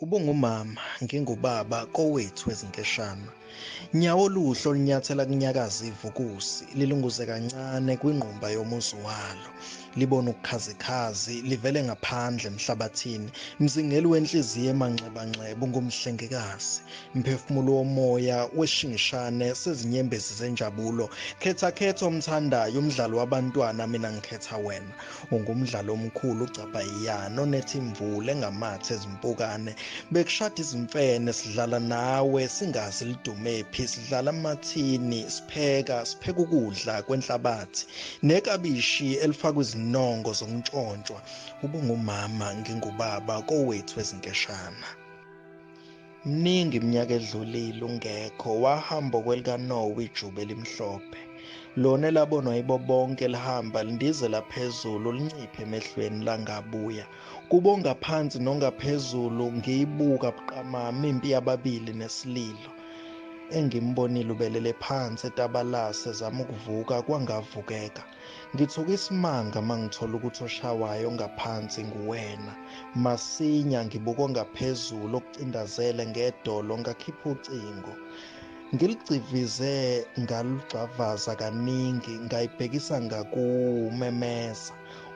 Ubungumama, ngingubaba kowethu wezinkeshana. Nyawo oluhle olunyathela kunyakaza ivukusi, lilunguze kancane kwingqumba yomuzi walo. Libona ukukhazikhazi, livele ngaphandle emhlabathini. Mzingeli wenhliziyo emanxebanxeba ungumhlengikazi. Mphefumulo womoya weshingishane sezinyembezi zenjabulo. Khetha khetha omthandayo umdlalo wabantwana mina ngikhetha wena. Ungumdlalo omkhulu ugcabhayiyana onetha imvula engamathe ezimpukane. Bekushada izimfene sidlala nawe singazi lidumephi sidlala amathini sipheka sipheka ukudla kwenhlabathi nekabishi elifakwa izinongo zokuntshontshwa. Ubungumama ngingubaba kowethu wezinkeshana. Mningi iminyaka edlulile ungekho, wahamba okwelikanowa ijuba elimhlophe. Lona elabonwa yibo bonke lihamba lindizela phezulu linciphe emehlweni langabuya. Kubo ngaphansi nongaphezulu ngiyibuka buqamama impi yababili nesililo. Engimbonile ubelele phansi etabalase ezama ukuvuka kwangavukeka. Ngithuka isimanga mangithola ukuthi oshawayo ngaphansi nguwena. Masinya ngibuka ongaphezulu okucindazele ngedolo ngakhipha ucingo. Ngiligcivize ngalugxavaza kaningi ngayibhekisa ngakumemeza.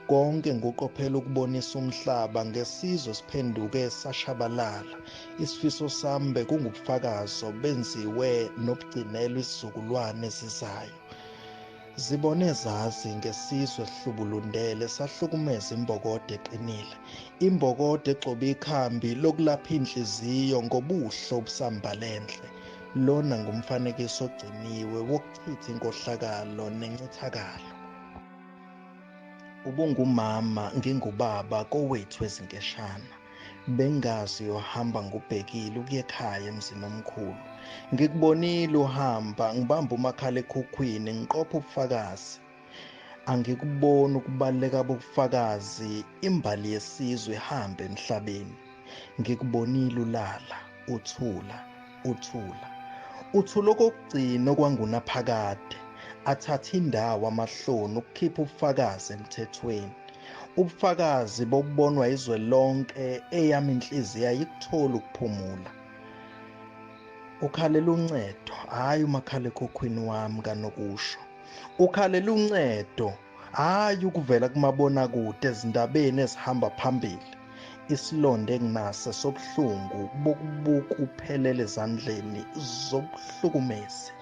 Konke nguqophela ukubonisa umhlaba ngesizwe siphenduke sashabalala. Isifiso sami bekungubufakazi benziwe nobugcinelwa isizukulwane ezizayo. Zibone zazi ngesizwe esihlubulundele sahlukumeza imbokodo eqinile. Imbokodo egxoba ikhambi lokulapha inhliziyo ngobuhle obusambalenhle. Lona ngumfanekiso ogciniwe wokuchitha inkohlakalo nencithakalo. Ubungumama ngingubaba kowethu wezinkeshana. Bengazi uyohamba ngubhekile ukuya ekhaya emzini omkhulu. Ngikubonile uhamba ngibamba umakhalekhukhwini ngiqopha ubufakazi. Angikuboni ukubaluleka bobufakazi imbali yesizwe ihambe emhlabeni. Ngikubonile ulala uthula uthula. Uthula okokugcina okwangunaphakade. Athatha indawo amahloni ukukhipha ubufakazi emthethweni. Ubufakazi bokubonwa izwe lonke eyami inhliziyo ayikuthola ukuphumula. Ukhalela uncedo, hhayi umakhalekhukhwini wami kanokusho. Ukhalela uncedo, hhayi ukuvela kumabonakude ezindabeni ezihamba phambili. Isilonda enginaso sobuhlungu bokubuka uphelele ezandleni zobuhlukumezi.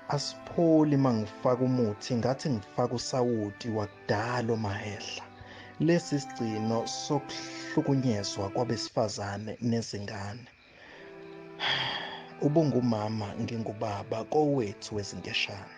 Asipholi mangifaka umuthi ngathi ngifaka usawoti wakudala omahehla. Lesi sigcino sokuhlukunyezwa kwabesifazane nezingane. Ubungumama ngingubaba kowethu wezinkeshana.